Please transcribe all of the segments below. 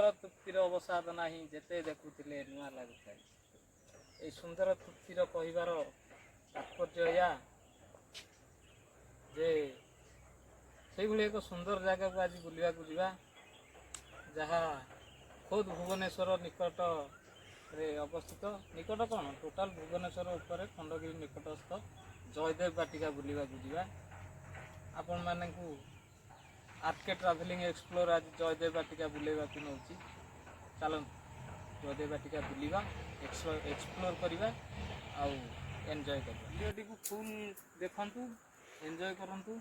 ସୁନ୍ଦର ତୃପ୍ତିର ଅବସାଦ ନାହିଁ, ଯେତେ ଦେଖୁଥିଲେ ନୂଆ ଲାଗୁଥାଏ। ଏଇ ସୁନ୍ଦର ତୃପ୍ତିର କହିବାର ତାତ୍ପର୍ଯ୍ୟ ଏଇଆ ଯେ ସେଇଭଳି ଏକ ସୁନ୍ଦର ଜାଗାକୁ ଆଜି ବୁଲିବାକୁ ଯିବା, ଯାହା ଖୋଦ୍ ଭୁବନେଶ୍ୱର ନିକଟରେ ଅବସ୍ଥିତ। ନିକଟ କ'ଣ, ଟୋଟାଲ ଭୁବନେଶ୍ୱର ଉପରେ ଖଣ୍ଡଗିରି ନିକଟସ୍ଥ ଜୟଦେବ ବାଟିକା ବୁଲିବାକୁ ଯିବା। ଆପଣମାନଙ୍କୁ ଆର୍ କେ ଟ୍ରାଭେଲିଂ ଏକ୍ସପ୍ଲୋର ଆଜି ଜୟଦେବ ବାଟିକା ବୁଲେଇବାକୁ ନେଉଛି। ଚାଲନ୍ତୁ, ଜୟଦେବ ବାଟିକା ବୁଲିବା, ଏକ୍ସପ୍ଲୋର କରିବା ଆଉ ଏନ୍ଜୟ କରିବା। ଭିଡ଼ିଓଟିକୁ ଫୁଲ୍ ଦେଖନ୍ତୁ, ଏନ୍ଜୟ କରନ୍ତୁ।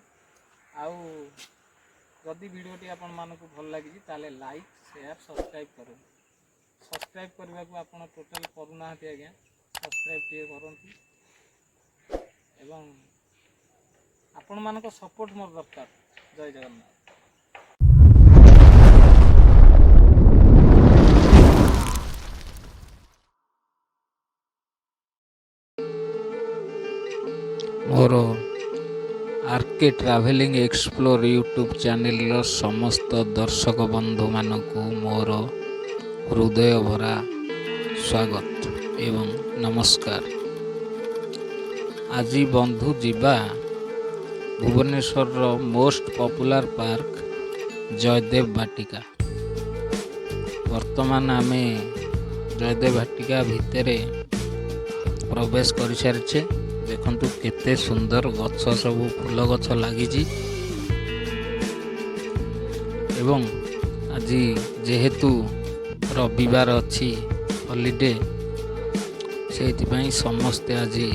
ଆଉ ଯଦି ଭିଡ଼ିଓଟି ଆପଣମାନଙ୍କୁ ଭଲ ଲାଗିଛି, ତାହେଲେ ଲାଇକ୍, ସେୟାର, ସବସ୍କ୍ରାଇବ୍ କରନ୍ତୁ। ସବସ୍କ୍ରାଇବ୍ କରିବାକୁ ଆପଣ ଟୋଟାଲ୍ କରୁନାହାନ୍ତି ଆଜ୍ଞା। ସବସ୍କ୍ରାଇବ୍ ଟିକେ କରନ୍ତୁ ଏବଂ ଆପଣମାନଙ୍କ ସପୋର୍ଟ ମୋର ଦରକାର। ଜୟ ଜଗନ୍ନାଥ। ମୋର ଆର୍ କେ ଟ୍ରାଭେଲିଂ ଏକ୍ସପ୍ଲୋର ୟୁଟ୍ୟୁବ୍ ଚ୍ୟାନେଲର ସମସ୍ତ ଦର୍ଶକ ବନ୍ଧୁମାନଙ୍କୁ ମୋର ହୃଦୟ ଭରା ସ୍ୱାଗତ ଏବଂ ନମସ୍କାର। ଆଜି ବନ୍ଧୁ ଯିବା ଭୁବନେଶ୍ୱରର ମୋଷ୍ଟ ପପୁଲାର ପାର୍କ ଜୟଦେବ ବାଟିକା। ବର୍ତ୍ତମାନ ଆମେ ଜୟଦେବ ବାଟିକା ଭିତରେ ପ୍ରବେଶ କରିସାରିଛେ। ଦେଖନ୍ତୁ, କେତେ ସୁନ୍ଦର ଗଛ ସବୁ, ଫୁଲ ଗଛ ଲାଗିଛି। ଏବଂ ଆଜି ଯେହେତୁ ରବିବାର ଅଛି, ହଲିଡେ, ସେଇଥିପାଇଁ ସମସ୍ତେ ଆଜି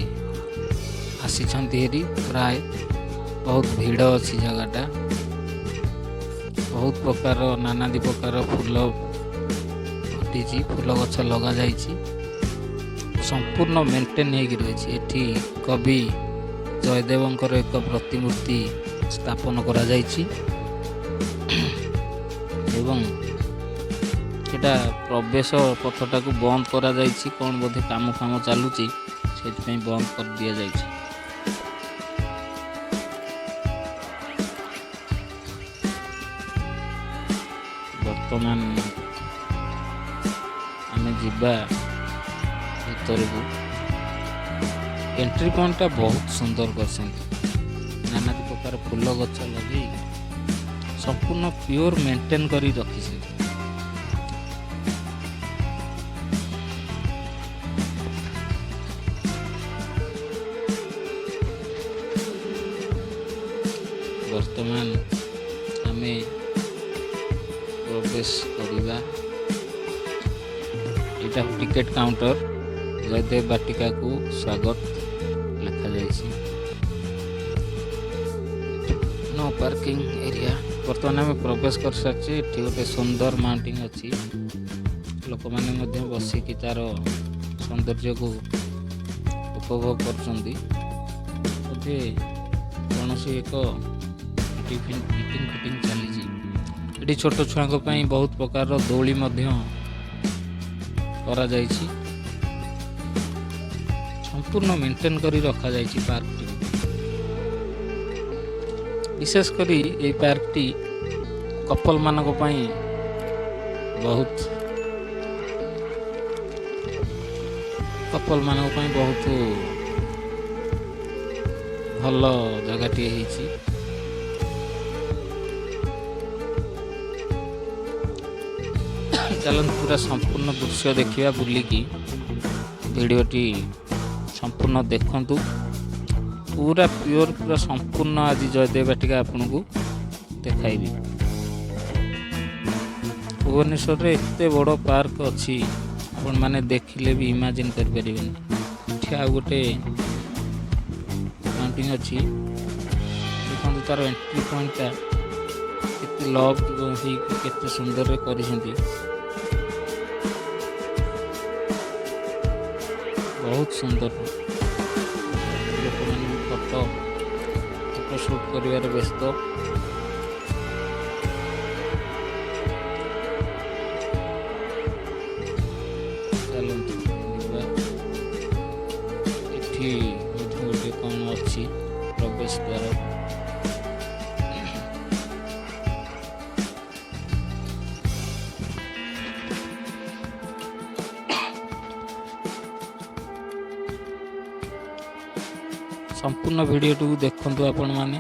ଆସିଛନ୍ତି ହେରି। ପ୍ରାୟ ବହୁତ ଭିଡ଼ ଅଛି ଜାଗାଟା। ବହୁତ ପ୍ରକାର, ନାନାଦି ପ୍ରକାର ଫୁଲ ଫୁଟିଛି, ଫୁଲ ଗଛ ଲଗାଯାଇଛି, ସମ୍ପୂର୍ଣ୍ଣ ମେଣ୍ଟେନ୍ ହେଇକି ରହିଛି। ଏଠି କବି ଜୟଦେବଙ୍କର ଏକ ପ୍ରତିମୂର୍ତ୍ତି ସ୍ଥାପନ କରାଯାଇଛି ଏବଂ ସେଟା ପ୍ରବେଶ ପଥଟାକୁ ବନ୍ଦ କରାଯାଇଛି। କ'ଣ ବୋଧେ କାମ ଫାମ ଚାଲୁଛି, ସେଥିପାଇଁ ବନ୍ଦ କରିଦିଆଯାଇଛି। ବର୍ତ୍ତମାନ ଆମେ ଯିବା ଭିତରକୁ। ଏଣ୍ଟ୍ରି ପଏଣ୍ଟଟା ବହୁତ ସୁନ୍ଦର କରିଛନ୍ତି। ନାନାଦି ପ୍ରକାର ଫୁଲ ଗଛ ଲଗେଇ ସମ୍ପୂର୍ଣ୍ଣ ପିଓର ମେଣ୍ଟେନ୍ କରି ରଖିଛନ୍ତି। ବର୍ତ୍ତମାନ ଆମେ ପ୍ରବେଶ କରିବା। ଏଇଟା ଟିକେଟ୍ କାଉଣ୍ଟର। ଜୟଦେବ ବାଟିକାକୁ ସ୍ୱାଗତ ଲେଖାଯାଇଛି। No parking area. ବର୍ତ୍ତମାନ ଆମେ ପ୍ରବେଶ କରିସାରିଛେ। ଏଠି ଗୋଟେ ସୁନ୍ଦର ମାଉଣ୍ଟିଂ ଅଛି। ଲୋକମାନେ ମଧ୍ୟ ବସିକି ତାର ସୌନ୍ଦର୍ଯ୍ୟକୁ ଉପଭୋଗ କରୁଛନ୍ତି। ବୋଧେ କୌଣସି ଏକ ଟିଫିନ୍ ମିଟିଂ ଫିଟିଂ ଚାଲିଛି ଏଠି। ଛୋଟ ଛୁଆଙ୍କ ପାଇଁ ବହୁତ ପ୍ରକାରର ଦୋଳି ମଧ୍ୟ କରାଯାଇଛି। ସମ୍ପୂର୍ଣ୍ଣ ମେଣ୍ଟେନ୍ କରି ରଖାଯାଇଛି ପାର୍କଟି। ବିଶେଷ କରି ଏଇ ପାର୍କଟି କପଲମାନଙ୍କ ପାଇଁ ବହୁତ, କପଲମାନଙ୍କ ପାଇଁ ବହୁତ ଭଲ ଜାଗାଟିଏ ହେଇଛି। ଚାଲନ୍ତୁ, ପୁରା ସମ୍ପୂର୍ଣ୍ଣ ଦୃଶ୍ୟ ଦେଖିବା ବୁଲିକି। ଭିଡ଼ିଓଟି ସମ୍ପୂର୍ଣ୍ଣ ଦେଖନ୍ତୁ। ପୁରା ପିଓର, ପୁରା ସମ୍ପୂର୍ଣ୍ଣ ଆଜି ଜୟଦେବ ବାଟିକା ଆପଣଙ୍କୁ ଦେଖାଇବି। ଭୁବନେଶ୍ୱରରେ ଏତେ ବଡ଼ ପାର୍କ ଅଛି, ଆପଣମାନେ ଦେଖିଲେ ବି ଇମାଜିନ୍ କରିପାରିବେନି। ଏଠି ଆଉ ଗୋଟେ ମାଉଣ୍ଟିଂ ଅଛି। ଦେଖନ୍ତୁ, ତାର ଏଣ୍ଟ୍ରି ପଏଣ୍ଟଟା କେତେ ଲଭ୍ ହେଇକି କେତେ ସୁନ୍ଦରରେ କରିଛନ୍ତି। ବହୁତ ସୁନ୍ଦର। ଲୋକମାନେ ବି ଫଟୋ ଫଟୋ ସୁଟ୍ କରିବାରେ ବ୍ୟସ୍ତ। ଚାଲନ୍ତୁ ଯିବା। ଏଠି ମଧ୍ୟ ଗୋଟେ କ'ଣ ଅଛି, ପ୍ରବେଶ ଦ୍ୱାର। ସମ୍ପୂର୍ଣ୍ଣ ଭିଡ଼ିଓଟିକୁ ଦେଖନ୍ତୁ ଆପଣମାନେ।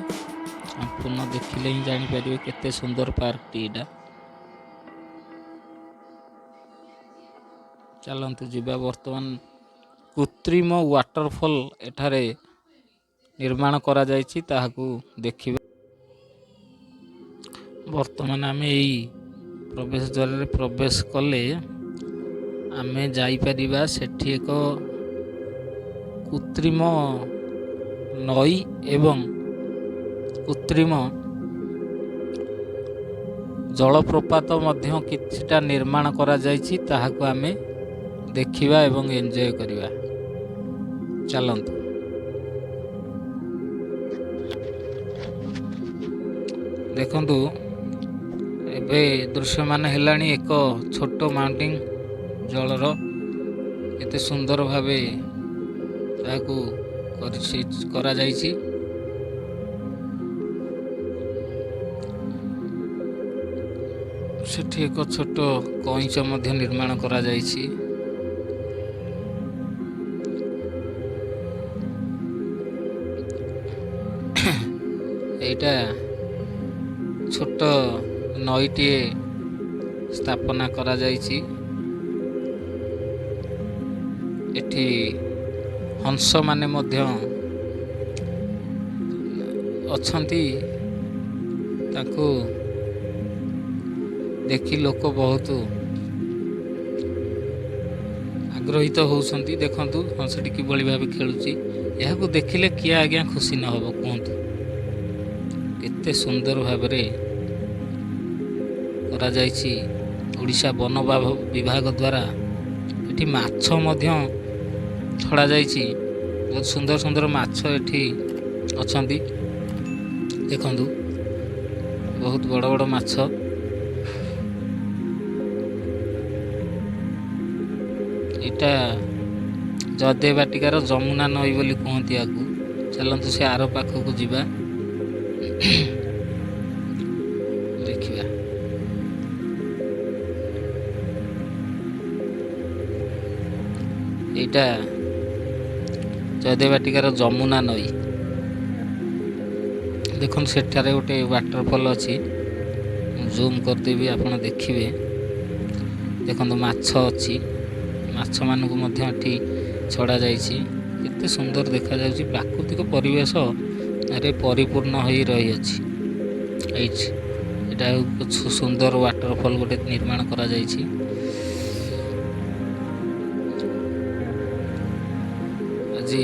ସମ୍ପୂର୍ଣ୍ଣ ଦେଖିଲେ ହିଁ ଜାଣିପାରିବେ କେତେ ସୁନ୍ଦର ପାର୍କଟି ଏଇଟା। ଚାଲନ୍ତୁ ଯିବା। ବର୍ତ୍ତମାନ କୃତ୍ରିମ ୱାଟରଫଲ୍ ଏଠାରେ ନିର୍ମାଣ କରାଯାଇଛି, ତାହାକୁ ଦେଖିବା। ବର୍ତ୍ତମାନ ଆମେ ଏଇ ପ୍ରବେଶ ଦ୍ୱାରରେ ପ୍ରବେଶ କଲେ ଆମେ ଯାଇପାରିବା ସେଠି ଏକ କୃତ୍ରିମ ନଈ ଏବଂ କୃତ୍ରିମ ଜଳପ୍ରପାତ ମଧ୍ୟ କିଛିଟା ନିର୍ମାଣ କରାଯାଇଛି। ତାହାକୁ ଆମେ ଦେଖିବା ଏବଂ ଏନ୍ଜୟ କରିବା। ଚାଲନ୍ତୁ। ଦେଖନ୍ତୁ, ଏବେ ଦୃଶ୍ୟମାନ ହେଲାଣି ଏକ ଛୋଟ ମାଉଣ୍ଟିଂ ଜଳର। କେତେ ସୁନ୍ଦର ଭାବେ ତାହାକୁ କରିଛି କରାଯାଇଛି। ସେଠି ଏକ ଛୋଟ କଇଁଚ ମଧ୍ୟ ନିର୍ମାଣ କରାଯାଇଛି। ଏଇଟା ଛୋଟ ନଈଟିଏ ସ୍ଥାପନା କରାଯାଇଛି। ଏଠି ହଂସମାନେ ମଧ୍ୟ ଅଛନ୍ତି। ତାଙ୍କୁ ଦେଖି ଲୋକ ବହୁତ ଆଗ୍ରହିତ ହେଉଛନ୍ତି। ଦେଖନ୍ତୁ, ହଂସଟି କିଭଳି ଭାବେ ଖେଳୁଛି। ଏହାକୁ ଦେଖିଲେ କିଏ ଆଜ୍ଞା ଖୁସି ନ ହେବ, କୁହନ୍ତୁ? କେତେ ସୁନ୍ଦର ଭାବରେ କରାଯାଇଛି ଓଡ଼ିଶା ବନ ବିଭାଗ ଦ୍ୱାରା। ଏଠି ମାଛ ମଧ୍ୟ ଛଡ଼ାଯାଇଛି। ବହୁତ ସୁନ୍ଦର ସୁନ୍ଦର ମାଛ ଏଠି ଅଛନ୍ତି। ଦେଖନ୍ତୁ, ବହୁତ ବଡ଼ ବଡ଼ ମାଛ। ଏଇଟା ଜୟଦେବ ବାଟିକାର ଯମୁନା ନଈ ବୋଲି କୁହନ୍ତି ୟାକୁ। ଚାଲନ୍ତୁ, ସେ ଆର ପାଖକୁ ଯିବା, ଦେଖିବା। ଏଇଟା ଜୟଦେବ ବାଟିକାର ଯମୁନା ନଈ। ଦେଖନ୍ତୁ, ସେଠାରେ ଗୋଟେ ୱାଟରଫଲ୍ ଅଛି। ମୁଁ ଜୁମ୍ କରିଦେବି, ଆପଣ ଦେଖିବେ। ଦେଖନ୍ତୁ, ମାଛ ଅଛି। ମାଛମାନଙ୍କୁ ମଧ୍ୟ ଏଠି ଛଡ଼ାଯାଇଛି। କେତେ ସୁନ୍ଦର ଦେଖାଯାଉଛି। ପ୍ରାକୃତିକ ପରିବେଶରେ ପରିପୂର୍ଣ୍ଣ ହୋଇ ରହିଅଛି ଏଇଠି। ଏଇଟା ସୁନ୍ଦର ୱାଟରଫଲ୍ ଗୋଟେ ନିର୍ମାଣ କରାଯାଇଛି। ଆଜି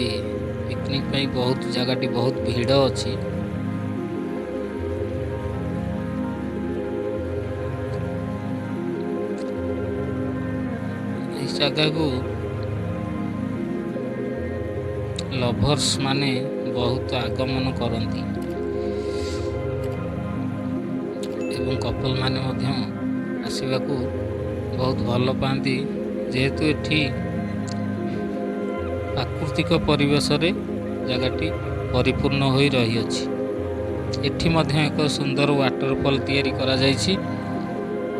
ପିକନିକ୍ ପାଇଁ ବହୁତ ଜାଗାଟି ବହୁତ ଭିଡ଼ ଅଛି। ଏହି ଜାଗାକୁ ଲଭର୍ସ ମାନେ ବହୁତ ଆଗମନ କରନ୍ତି ଏବଂ କପଲ ମାନେ ମଧ୍ୟ ଆସିବାକୁ ବହୁତ ଭଲ ପାଆନ୍ତି, ଯେହେତୁ ଏଠି ପ୍ରାକୃତିକ ପରିବେଶରେ ଜାଗାଟି ପରିପୂର୍ଣ୍ଣ ହୋଇ ରହିଅଛି। ଏଠି ମଧ୍ୟ ଏକ ସୁନ୍ଦର ୱାଟରଫଲ୍ ତିଆରି କରାଯାଇଛି।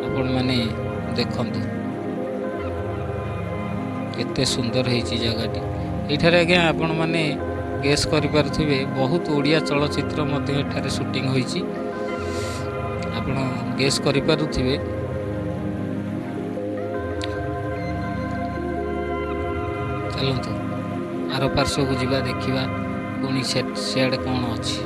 ଆପଣମାନେ ଦେଖନ୍ତୁ, କେତେ ସୁନ୍ଦର ହେଇଛି ଜାଗାଟି। ଏଇଠାରେ ଆଜ୍ଞା, ଆପଣମାନେ ଗେସ୍ କରିପାରୁଥିବେ, ବହୁତ ଓଡ଼ିଆ ଚଳଚ୍ଚିତ୍ର ମଧ୍ୟ ଏଠାରେ ସୁଟିଂ ହୋଇଛି। ଆପଣ ଗେସ୍ କରିପାରୁଥିବେ। ଚାଲନ୍ତୁ, ଆର ପାର୍ଶ୍ୱକୁ ଯିବା, ଦେଖିବା ପୁଣି ସେ ସିଆଡ଼େ କ'ଣ ଅଛି।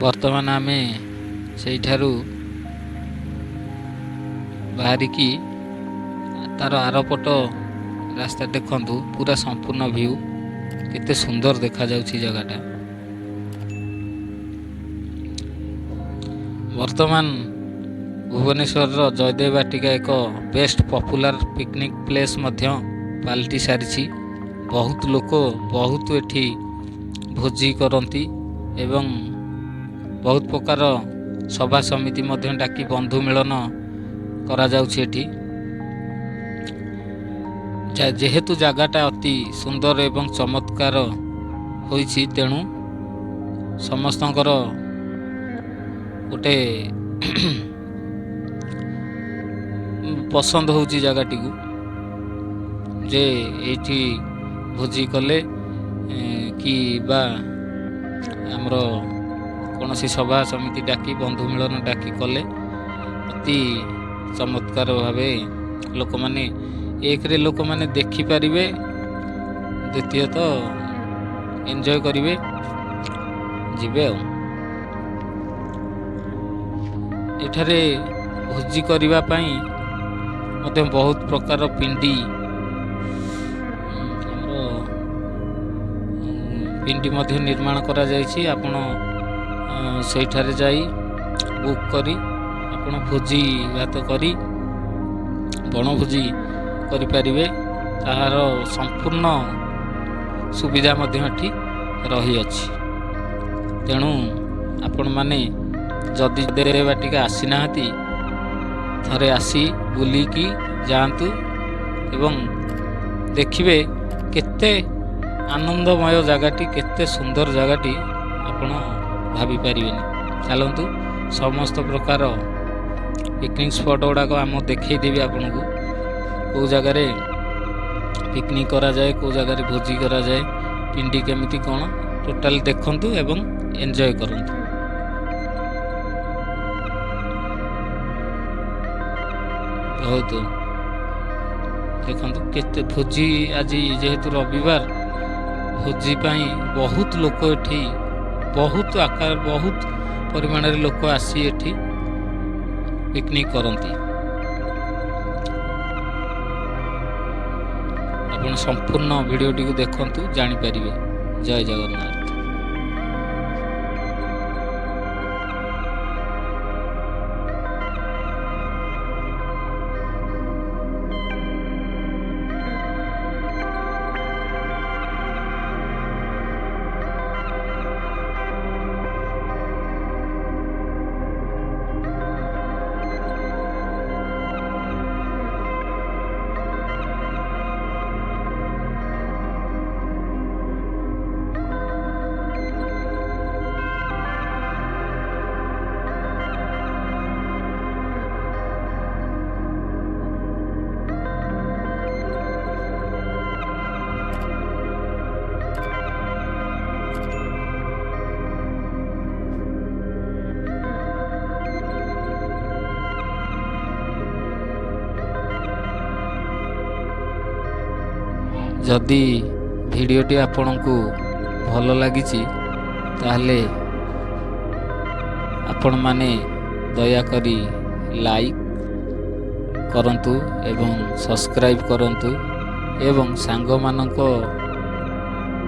ବର୍ତ୍ତମାନ ଆମେ ସେଇଠାରୁ ବାହାରିକି ତାର ଆରପଟ ରାସ୍ତା। ଦେଖନ୍ତୁ, ପୁରା ସମ୍ପୂର୍ଣ୍ଣ ଭିଉ କେତେ ସୁନ୍ଦର ଦେଖାଯାଉଛି ଜାଗାଟା। ବର୍ତ୍ତମାନ ଭୁବନେଶ୍ୱରର ଜୟଦେବ ବାଟିକା ଏକ ବେଷ୍ଟ ପପୁଲାର ପିକନିକ୍ ପ୍ଲେସ୍ ମଧ୍ୟ ପାଲଟି ସାରିଛି। ବହୁତ ଲୋକ ବହୁତ ଏଠି ଭୋଜି କରନ୍ତି ଏବଂ ବହୁତ ପ୍ରକାର ସଭା ସମିତି ମଧ୍ୟ ଡାକି ବନ୍ଧୁ ମିଳନ କରାଯାଉଛି ଏଠି। ଯେହେତୁ ଜାଗାଟା ଅତି ସୁନ୍ଦର ଏବଂ ଚମତ୍କାର ହୋଇଛି, ତେଣୁ ସମସ୍ତଙ୍କର ଗୋଟେ ପସନ୍ଦ ହେଉଛି ଜାଗାଟିକୁ, ଯେ ଏଇଠି ଭୋଜି କଲେ କି ବା ଆମର କୌଣସି ସଭା ସମିତି ଡାକି ବନ୍ଧୁ ମିଳନ ଡାକି କଲେ ଅତି ଚମତ୍କାର ଭାବେ ଲୋକମାନେ, ଏକରେ ଲୋକମାନେ ଦେଖିପାରିବେ, ଦ୍ୱିତୀୟତଃ ଏନ୍ଜୟ କରିବେ ଯିବେ। ଆଉ ଏଠାରେ ଭୋଜି କରିବା ପାଇଁ ମଧ୍ୟ ବହୁତ ପ୍ରକାର ପିଣ୍ଡି, ଆମର ପିଣ୍ଡି ମଧ୍ୟ ନିର୍ମାଣ କରାଯାଇଛି। ଆପଣ ସେଇଠାରେ ଯାଇ ବୁକ୍ କରି ଆପଣ ଭୋଜି ଭାତ କରି ବଣଭୋଜି କରିପାରିବେ। ତାହାର ସମ୍ପୂର୍ଣ୍ଣ ସୁବିଧା ମଧ୍ୟ ଏଠି ରହିଅଛି। ତେଣୁ ଆପଣମାନେ ଯଦି ବାଟିକା ଆସିନାହାନ୍ତି, ଥରେ ଆସି ବୁଲିକି ଯାଆନ୍ତୁ ଏବଂ ଦେଖିବେ କେତେ ଆନନ୍ଦମୟ ଜାଗାଟି, କେତେ ସୁନ୍ଦର ଜାଗାଟି, ଆପଣ ଭାବିପାରିବେନି। ଚାଲନ୍ତୁ, ସମସ୍ତ ପ୍ରକାର ପିକନିକ୍ ସ୍ପଟ୍ ଗୁଡ଼ାକ ଆମ ଦେଖେଇଦେବି ଆପଣଙ୍କୁ, କେଉଁ ଜାଗାରେ ପିକନିକ୍ କରାଯାଏ, କେଉଁ ଜାଗାରେ ଭୋଜି କରାଯାଏ, ପିଣ୍ଡି କେମିତି କ'ଣ, ଟୋଟାଲ୍ ଦେଖନ୍ତୁ ଏବଂ ଏନ୍ଜୟ କରନ୍ତୁ। ବହୁତ ଦେଖନ୍ତୁ କେତେ ଭୋଜି। ଆଜି ଯେହେତୁ ରବିବାର, ଭୋଜି ପାଇଁ ବହୁତ ଲୋକ ଏଠି, ବହୁତ ଆକାର, ବହୁତ ପରିମାଣରେ ଲୋକ ଆସି ଏଠି ପିକନିକ୍ କରନ୍ତି। ଆପଣ ସମ୍ପୂର୍ଣ୍ଣ ଭିଡ଼ିଓଟିକୁ ଦେଖନ୍ତୁ, ଜାଣିପାରିବେ। ଜୟ ଜଗନ୍ନାଥ। ଯଦି ଭିଡ଼ିଓଟି ଆପଣଙ୍କୁ ଭଲ ଲାଗିଛି, ତାହେଲେ ଆପଣମାନେ ଦୟାକରି ଲାଇକ୍ କରନ୍ତୁ ଏବଂ ସବସ୍କ୍ରାଇବ୍ କରନ୍ତୁ ଏବଂ ସାଙ୍ଗମାନଙ୍କ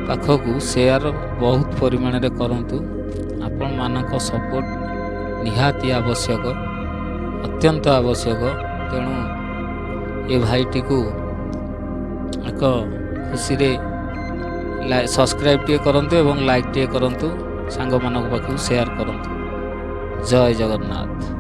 ପାଖକୁ ସେୟାର ବହୁତ ପରିମାଣରେ କରନ୍ତୁ। ଆପଣମାନଙ୍କ ସପୋର୍ଟ ନିହାତି ଆବଶ୍ୟକ, ଅତ୍ୟନ୍ତ ଆବଶ୍ୟକ। ତେଣୁ ଏ ଭାଇଟିକୁ ଏକ ଖୁସିରେ ସବସ୍କ୍ରାଇବ୍ ଟିକେ କରନ୍ତୁ ଏବଂ ଲାଇକ୍ ଟିକେ କରନ୍ତୁ, ସାଙ୍ଗମାନଙ୍କ ପାଖକୁ ସେୟାର କରନ୍ତୁ। ଜୟ ଜଗନ୍ନାଥ।